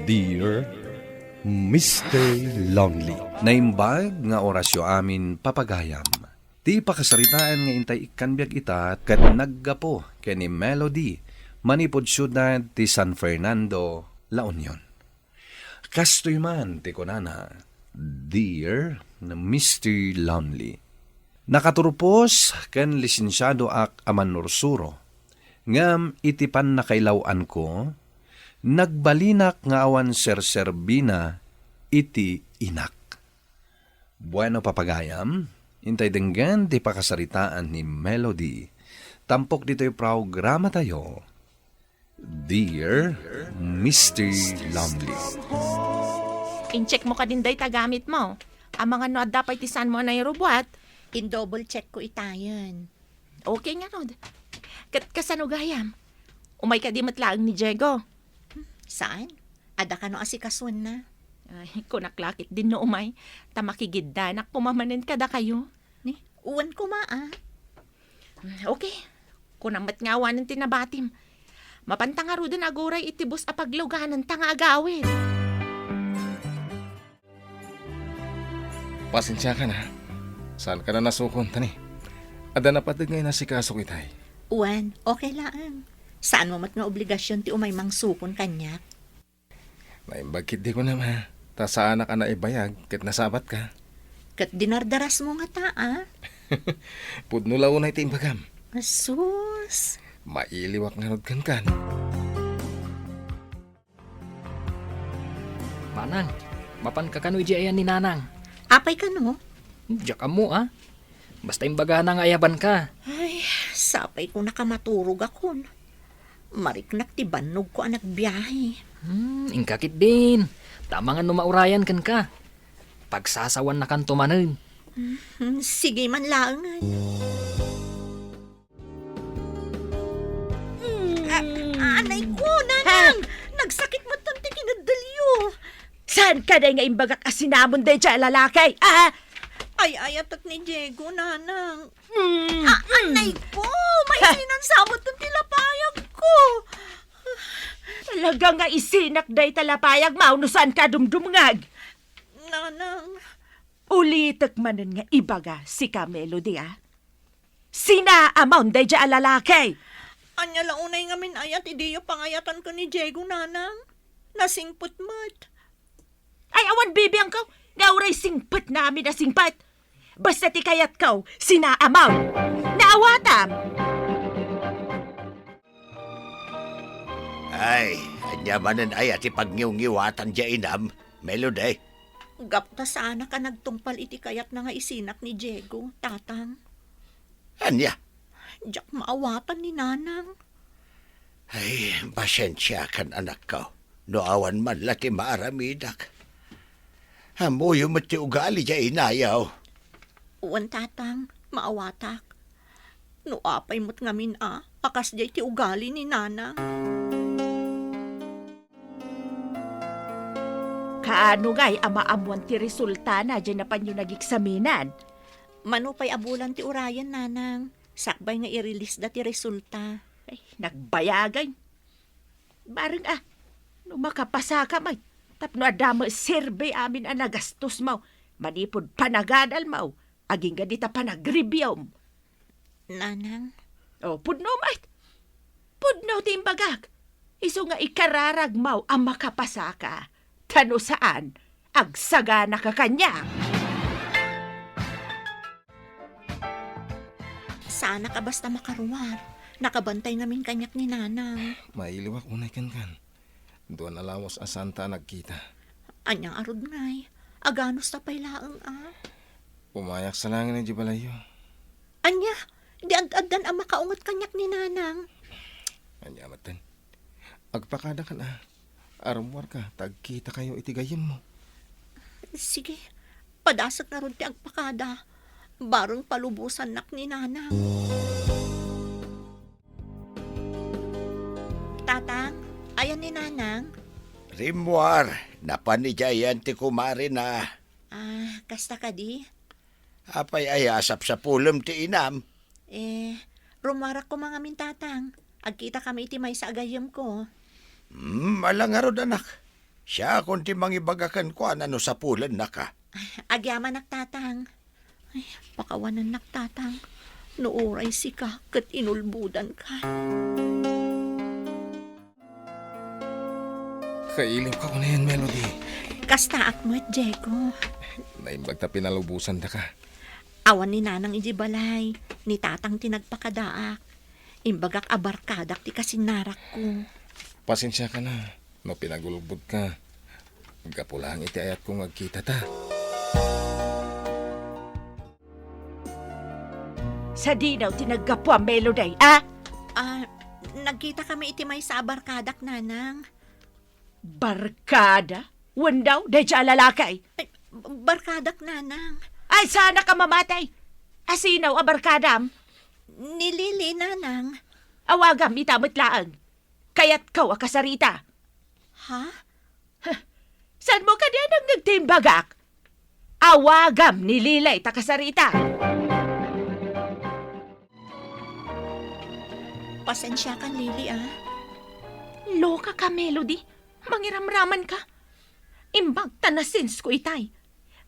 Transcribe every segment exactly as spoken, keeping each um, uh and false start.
Dear Mister Lonely. Naimbag nga orasyo amin, papagayam. Ti pakasaritaan nga intay ikkan biag ita ket naggapu ken ni Melody manipud siudad ti San Fernando, La Union. Kastoy man ti kunana, Dear Mister Lonely, nakaturpos ken lisensiadoak a mannursuro, ngem iti pannakailaw-anko, nagbalinak nga awan serserbina iti inak. Bueno, papagayam, intay denggen ti pakasaritaan ni Melody. Tampok ditoy programatayo, Dear Mister Lonely. Incheck mo kadin dayta gamit mo. Amangan no adda pay ti saan mo a nairubuat. In-double check ko itayen. Okay ngarud. Ket kasano gayam? Umay kadi met laeng ni Diego? Saan? Adda kano asikasuenna? Ay, kunak la ketdin no umay, ta makigiddanak koma manen kadakayo. Ni, wen koma, a. Okay. Kunam met nga awanen ti nabatim. Mapanta ngaruden aguray iti bus a paglugananta nga agawid. Pasensiakan, a. Saankan a nasukon, ta ni, adda napateg nga inasikasok itay. Wen, okay laeng. Saanmo met nga obligasion ti umay mangsukon kaniak. Naimbag ketdi kunam, a, ta saanak a naibayag ket nasabatka. Ket dinardarasmo ngata, a? Pudno la unay ti imbagam. Asus. Mailiwak ngarud kenkan. Manang, mapanka kano idiay ayan ni Nanang? Apay kano? Diak ammo, a. Basta imbagana nga ayabanka. Ay, sapay ko nakamaturogakon. Mariknak ti bannogko a nagbiahe. Hmm, inka ketdin. Ta amangan no maurayan kenka. Pagsasawannakanto manen. Hmm, sige man laengen. A-, anay ko, Nanang! Ha? Nagsakit met ti kinaddelyo. Saan ka day nga imbagak a sinamon daydiay a lalaki? Ah! Ay, ayatek ni Diego, Nanang. Hmm. A-, anay ko! Maisinan sa met ti lapayag ko! Talaga nga isinak dayta lapayag, mao no saan ka dumdumngeg. Nanang. Ulitek manen nga ibaga, sika, Melody, a. Sinaamon daydiay a lalaki. Ania la unay ngamin ayat idiyo pangayatan ken ni Diego, Nanang? Nasingpet met. Ay, awan bibiangko nga uray singpet amin a singpet. Basta ti kayatko, sinaamon. Naawatam. Ay, ania manen aya ti pagngiwngiwatan diay inam, Melody? Gapu ta saanak a nagtungpal iti kayatna nga isinak ni Diego, Tatang. Ania? Diak maawatan ni Nanang. Ay, pasensiakan, anakko, no awan man la ti maaramidak. Ammoyo met ti ugali diay inayo. Wen, Tatang, maawatak. No apay met ngamin a, a kasdiay ti ugali ni Nanang. Kaano ngay a maammuan ti resultana diay napanyo nageksaminan? Mano pay a bulan ti urayen, Nanang. Sakbay nga i-release da ti resulta. Ay, nagbayagay. Bareng a, no makapasaka met, tapno adda met serbi amin a nagastosmo, manipud panagadalmo, agingga dita panagreviewm. Nanang. O, pudno met. Pudno ti imbagak. Isu nga ikararagmo a makapasaka. Ta no saan, agsaganaka kaniak. Saanak a basta makaruar. Nakabantay ngamin kaniak ni Nanang. Mailiwak unay kenkan. Duan a lawas a saanta a nagkita. Ania ngarud ngay? Aganusta pay laeng a? Umayak sa langin idiay balayyo. Ania? Di ad-addan a makaunget kaniak ni Nanang? Ania metten? Agpakadakan a. Arummuarka, ta agkitakayo iti gayyemmo. Sige, padasek ngarud ti agpakada. Bareng palubosannak ni Nanang. Tatang, ayan ni Nanang? Rimmuar, napan idiay ayan ti kumarena. Ah, kasta kadi? Apay aya a sapsapulem ti inam? Eh, rummuarak koma ngamin, Tatang. Agkitakami iti maysa a gayyemko. Hmm, ala ngarud, anak. Siakon ti mangibaga kenkuana no sapulennaka. Agyamanak, Tatang. Ay, pakawanennak, Tatang. No uray sika ket inulbodanka. Kailimka unayen, Melody. Kastaak met, Diego. Naimbag ta pinalubosandaka. Awan ni Nanang idiay balay. Ni Tatang ti nagpakadaak. Imbagak a barkadak ti kasinnarakko. Pasensiaka na no pinagulbodka. Gapu laeng iti ayatko nga agkitata. Sadino ti naggapuam, Melody, a? Ah, nagkitakami iti maysa a barkadak, Nanang. Barkada? Wen daw, daydiay a lalaki? Ay, barkadak, Nanang. Ay, saanak a mamatay! Asino a barkadam? Ni Lily, Nanang. Awagam ita met laeng. Kayatko a kasarita. Ha? Huh. Saanmo kadi a nangngeg ti imbagak? Awagam ni Lily ta kasarita. Pasensiakan, Lily, a. Lokaka, Melody. Mangiramramanka. Imbag ta nasensko itay.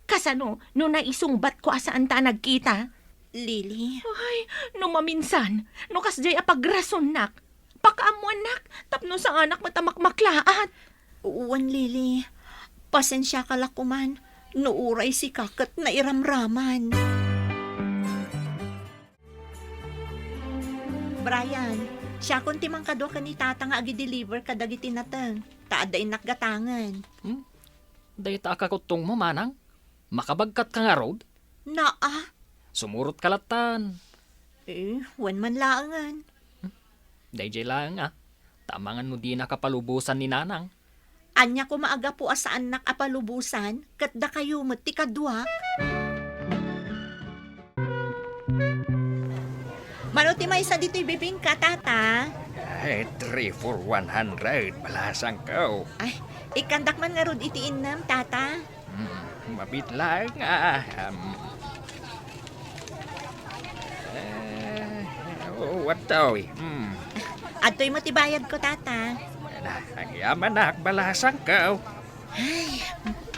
Kasano no naisungbatko a saanta a nagkita? Lily. Ay, no maminsan, no kasdiay a pagrasonnak, pakaammoannak tapno saanak met a makmaklaat. Wen, Lily. Pasensiaka la koman no uray sika ket nairamraman. Brian, siakon ti mangkadua ken ni Tata nga agi-deliver kadagiti nateng, ta adda innak gatangen. Hmm? Dayta a kakuttongmo, manang? Makabagkatka ngarud? Naa. Sumurotka lattan. Eh, wen man laengen. Hmm? Daydiay laeng, a. Ta amangan no dinaka palubosan ni Nanang. Ania koma a gapu a saannak a palubosan, ket dakayo met ti kaduak? Mano ti maysa ditoy bibingka, Tata? Ay, three for one hundred, balasangko. Ay, ikkandak man ngarud iti innem, Tata. Hmm, mabiit laeng, a, um, eh, o, adtoy. Hmm. Adtoy met ti bayadko, Tata. Na, agyamanak, balasangko. Ay,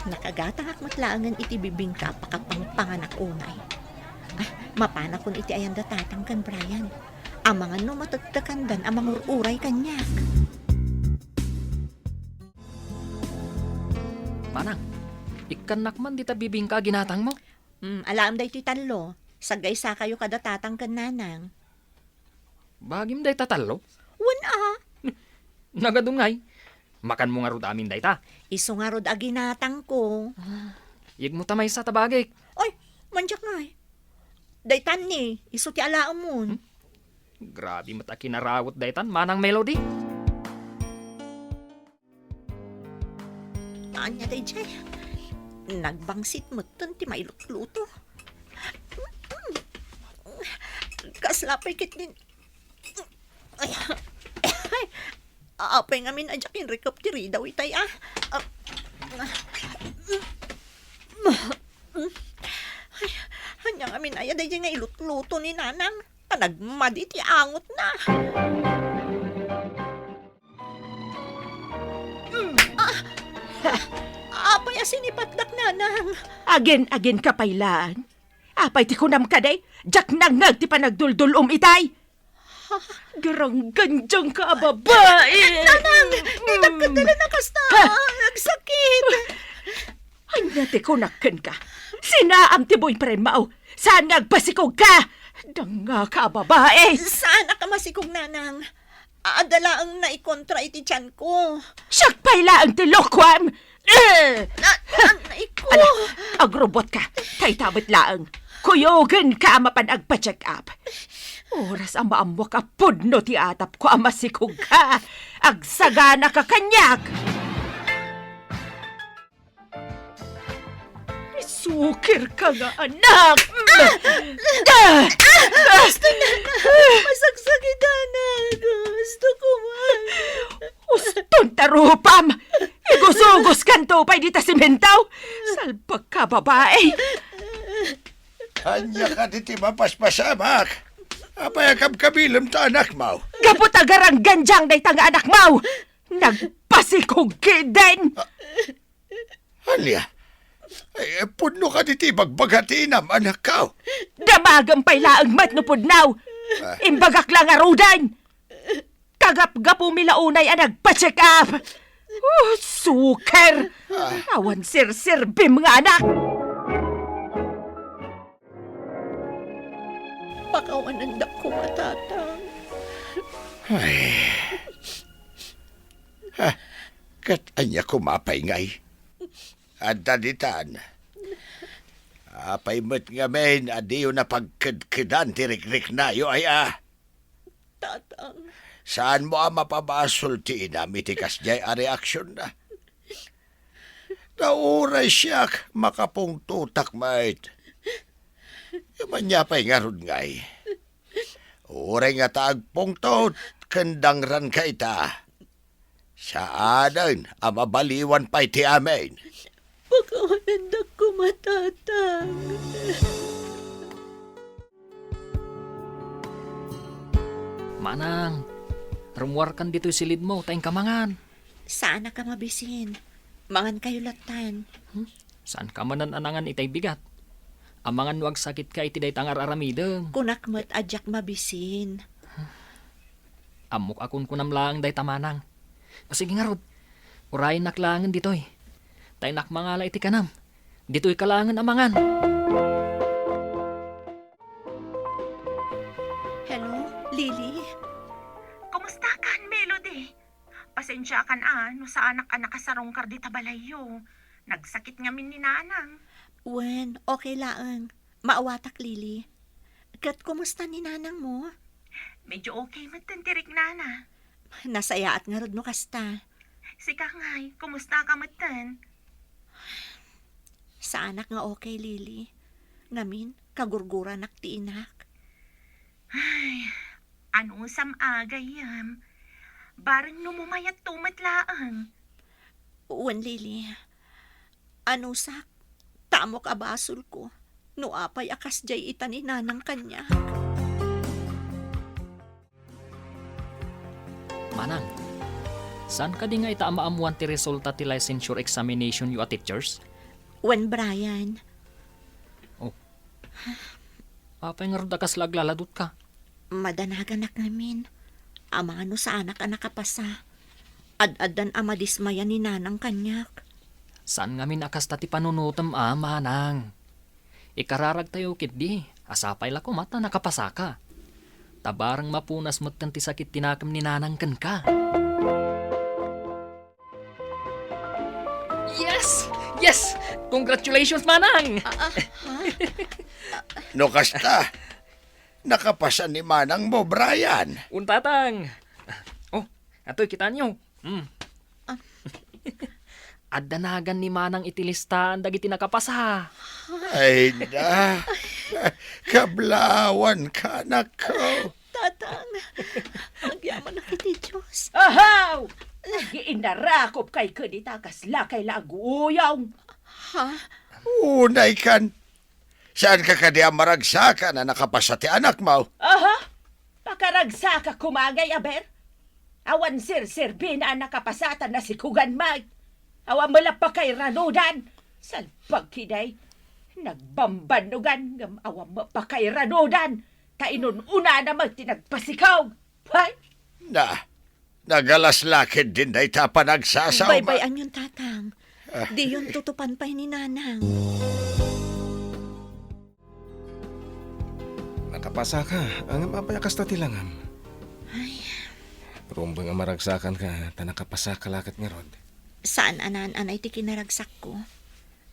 nakagatangak met laengen iti bibingka a pakapangpanganak unay. Ah, mapanakon iti ayan da Tatang ken Brian. Amangan no matektekandan a mangur-uray kaniak. Manang, ikkannak man dita bibingka a ginatangmo? Hmm, alaem daytoy tallo. Saggaysakayo kada Tatang ken Nanang. Bagim dayta tallo? Wen a. Nagadu ngay. Makanmo ngarud amin dayta? Isu ngarud a ginatangko. Yegmo ta maysa ta bagik. Oy, mandiak ngay. Daytan ni, isu ti alaemon. Hmm? Grabe met a kinarawet daytan, Manang Melody. Ania daydiay? Nagbangsit metten ti mailutluto. Kasla pay ketdin. Apay ngamin a diak inrikep ti ridaw itay, a? Ay, ania ngamin aya daydiay nga ilutluto ni Nanang? Ta nagmadi ti angotna. Ah! Apay a sinipatdak, Nanang? Agin-aginka pay laeng? Apay ti kunam kadi? Diak nangngeg ti panagduldul-om itay. Ha? Garanggandiangka a babai! Nanang! Ditak kadala na kasta! Ha? Agsakit! Ania ti kunak kenka? Sinaam ti boyfriend mo! Saan nga agpasikog ka? Dangngaka a babai! Saanak a masikog, Nanang. Adda laeng naikontra iti tianko. Siak pay laeng ti lokoam! Eh! Na, na, naiko. Ala, agrubotka. Tay tabet laeng. Kuyogenka a mapan agpa-check up. Oras a maammoak a pudno ti atapko a masikogka. Agsaganaka kaniak. Sukirka nga anak! Ah! Ah! Gusto na! Masagsakitan ako! Gusto ko man! Uston ta rupam! Igusugoskanto pay dita simento! Salbagka, babai! Ania kadi ti mapaspasamak? Apay a kabkabilem ta anakmo? Gapu ta garanggandiang dayta nga anakmo! Nagpasikog ketdin! Ah, Nia, eh, pudno kadi ti ibagbaga ti inam, anakko? Damagem pay laeng met no pudno. Ah. Imbagak la ngaruden. Kagapgapumi la unay a nagpa-check up. Oh, suker! Ah. Awan serserbim nga anak! Pakawanendak koma, Tatang. Ay. Ha, ket ania koma pay ngay? Adda ditan. Apay met ngamin a diyo napagkedkedan ti rikriknayo, aya? Tatang. Saanmo a mapabasol ti inam iti kasdiay a reaksionna? Ta uray siak, makapungtotak met. Ania pay ngarud ngay? Uray ngata agpungtot ken dangranka ita, saanen a mabaliwan pay ti amin. Pakawanendak koma, Tatang. Manang, rummuarkan ditoy silidmo ta inka mangan. Saanak a mabisin. Mangankayo lattan. Hmm? Saanka manen a nangan itay bigat? Amangan no agsakitka iti dayta nga ar-aramidem. Kunak met a diak mabisin. Ammok a kunkunam laeng dayta, Manang. O sige ngarud, urayennak laengen ditoy. Ta innak mangala iti kanam. Ditoyka laengen a mangan. Hello, Lily? Kumustakan, Melody? Pasensiakan a no saanak a nakasarungkar dita balayyo. Nagsakit ngamin ni Nanang. Wen, okay laeng. Maawatak, Lily. Ket kumusta ni Nanangmo? Medyo okay metten ti riknana. Nasayaat ngarud no kasta. Sika ngay, kumusta ka metten? Saanak nga okay, Lily. Ngamin, kagurguranak ti inak. Ay, anusam a gayyem. Bareng no mumayatto met laeng. Wen, Lily. Anusak, ta ammok a basolko no apay a kasdiay ita ni Nanang kaniak. Manang, saan kadi nga ita a maammuan ti resulta ti licensure examination yo a teachers? Wen, Brian. Oh. Apay ngarud a kasla aglaladutka? Madanaganak ngamin. Amangan no saanak a nakapasa. Ad-addan a madismaya ni Nanang kaniak. Saan ngamin a kasta ti panunotem a, Manang? Ikararagtayo ketdi a sapay la koma ta nakapasaka. Ta bareng mapunas metten ti sakit ti nakem ni Nanang kenka. Yes! Yes! Congratulations, Manang! Ah, ah, ha? No kasta, nakapasa ni Manangmo, Brian. Un, Tatang. Oh, atoy, kitaenyo. Hmm. Ah. Adda nagan ni Manang iti listaan dagiti nakapasa. Ay na. Kablawanka, anakko. Tatang, agyamanak iti Dios. Ahaw! Agiinarakopkay ken ita, kaslakay la aguuyong. Ha? Unaykan. Saanka kadi a maragsakan a nakapasa ti anakmo? Aha! Pakaragsakak koma ngay, aber. Awan serserbina a nakapasa ta nasikugan met. Awan met la pakairanudan. Salbag ketdi. Nagbambannogan ngem awan met pakairanudan. Ta inun-unana met ti nagpasikog. Hay! Na, nagalas la ketdin dayta a panagsasaom. Baybay-anyon, Tatang. Ah. Diyon tutupan pay ni Nanang. Nakapasaka, ngem apay a kasta ti langam? Ay. Rumbeng a maragsakanka, ta nakapasaka la ket ngarud. Saan a naan-anay ti kinaragsakko.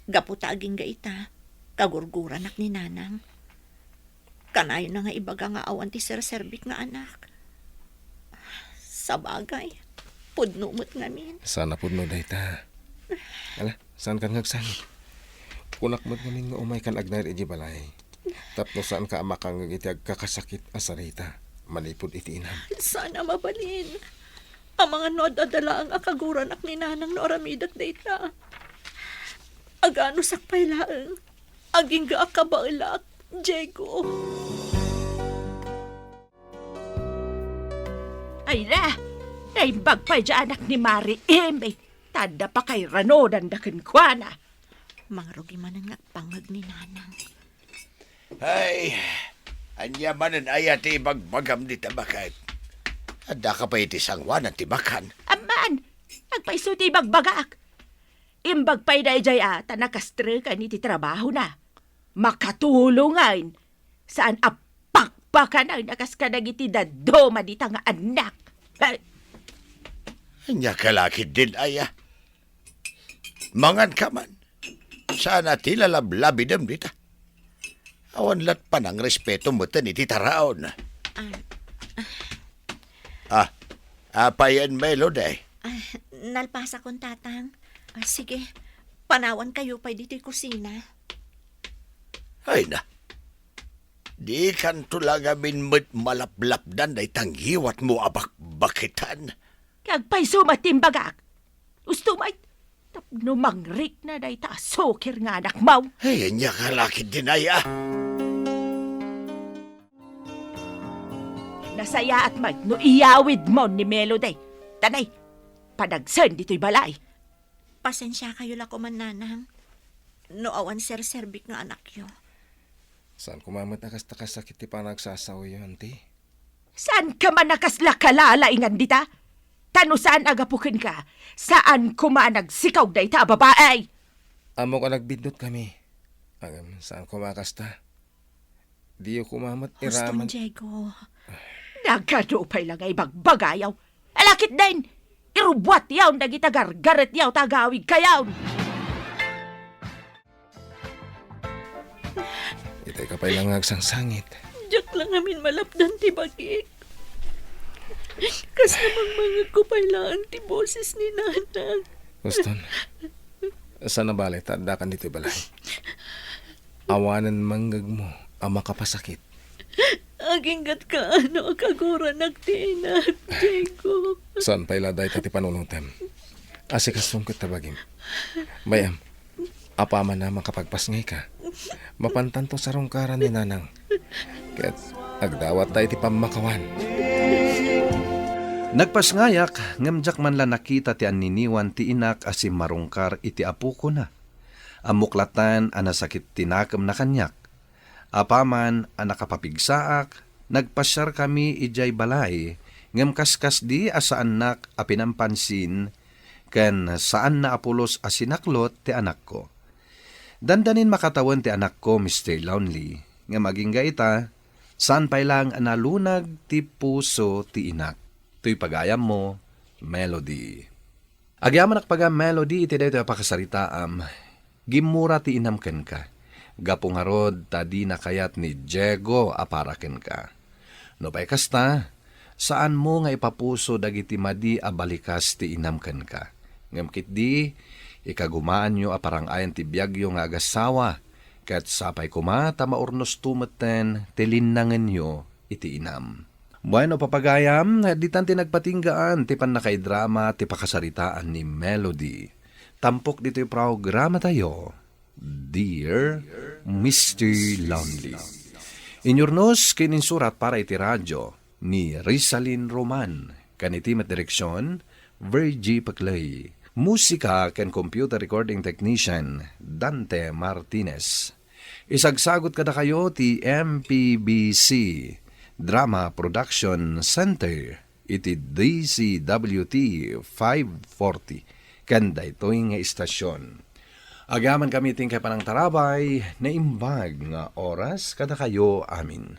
Gapu ta agingga ita, kagurguranak ni Nanang. Kanayon a nga ibaga nga awan ti serserbik nga anak. Sabagay, pudno met ngamin. Saan a pudno dayta. Ala, saankan nga agsangit? Kunak met ngamin nga umaykan agnaed idiay balay. Tapno saanka a makangngeg iti agkakasakit a sarita manipud iti inam. Saan a mabalin. Amangan no ad-adda laeng a kaguranak ni Nanang no aramidek dayta. Aganusak pay laeng. Agingga a kabaelak, Diego. Ay na, naimbag pay diay anak ni Mari Eme, ta adda pakairanudanda kenkuana. Mangrugi manen nga agpangngeg ni Nanang. Ay, ania manen aya ti ibagbagam dita baket? Addaka pay iti sangoanan ti makan? Amman, agpayso ti ibagbagak. Imbag pay daydiay a ta nakastreken iti trabahona. Makatulongen. Saan a pakpakanen a kas kadagiti dadduma dita nga annak. Ay! Ania ka la ketdin aya? Manganka man. Saan a ti lalablabidem dita. Awan lat panangrespeto metten iti taraon. Ah. Ah, apayen, Melody? Ah, nalpasakon, Tatang. Ah, sige, panawankayo pay ditoy kusina. Ay na, dikanto la ngamin met malaplapdan dayta ngiwatmo a bakbaketan. Agpayso met ti imbagak. Usto met, tapno mangrikna dayta a sukir nga anakmo. Ay, ania ka la ketdin aya? Nasayaat met no iyawidmo ni Melody. Tanay, padagsen ditoy balay. Pasensiakayo la koman, Nanang, no awan serserbik nga anakyo. Saan koma met a kasta kasakit ti panagsasaoyo, Auntie? Saan ka man a kasla kalalaingan dita? Ta no saan a gapu kenka, saan koma a nagsikaw dayta a babai. Ammok a nagbiddut kami. Ngem saan koma a kasta. Diyo koma met Huston, iraman. Diego. Nagadu pay la nga ibagbagayo. Ala ketdin, irubuatyon dagita gargaretyo ta agawidkayon. Itay ka pay la nga agsangsangit. Diak la ngamin malapdan ti bagik. Kasla mangmangngegko pay laeng ti boses ni Nanang. Huston, saan a bale ta addakan ditoy balay. Awanen mangngegmo a makapasakit. Aginggatka no a kaguranak ti inak, Diego. Saan pay la dayta ti panunotem. Asikasom ket ta bagim. Bay-am, apaman a makapagpasngayka, mapantanto sarungkaran ni Nanang. Ket agdawatda iti pammakawan. Nagpasngayak, ngem diak man la nakita ti anniniwan ti inak a simmarungkar iti apokona. Ammok latten a nasakit ti nakemna kaniak. Apaman a nakapapigsaak, nagpasiarkami idiay balay, ngem kaskasdi a saannak a pinampansin ken saanna a pulos a sinaklot ti anakko. Dandanin makatawen ti anakko, Mister Lonely, ngem agingga ita, saan pay laeng a nalunag ti puso ti inak. Toy pagayammo, Melody. Agyamanak paga, Melody, iti daytoy a pakasaritaam. Gimmura ti inam kenka. Gapu ngarud ta dina kayat ni Diego a para kenka. Nupay kasta, saanmo nga ipapuso dagiti madi a balikas ti inam kenka. Ngem ketdi, ikagumaanyo a parang-ayan ti biagyo nga agassawa, ket sapay koma ta maurnosto metten ti linnangenyo iti inam. Bueno, papagayam, ditan ti nagpatinggaan ti pannakaidrama ti pakasaritaan ni Melody. Tampok ditoy programatayo, Dear Mister Lonely. Inyurnos ken insurat para iti radio ni Rizalin Roman, ken iti met direksion, Virgie Paclay. Musika ken computer recording technician, Dante Martinez. Isagsagut kadakayo ti M P B C Drama Production Center iti D Z W T five forty ken daytoy nga istasyon. Agyamankami ti inkay panangtarabay, naimbag nga oras kadakayo amin.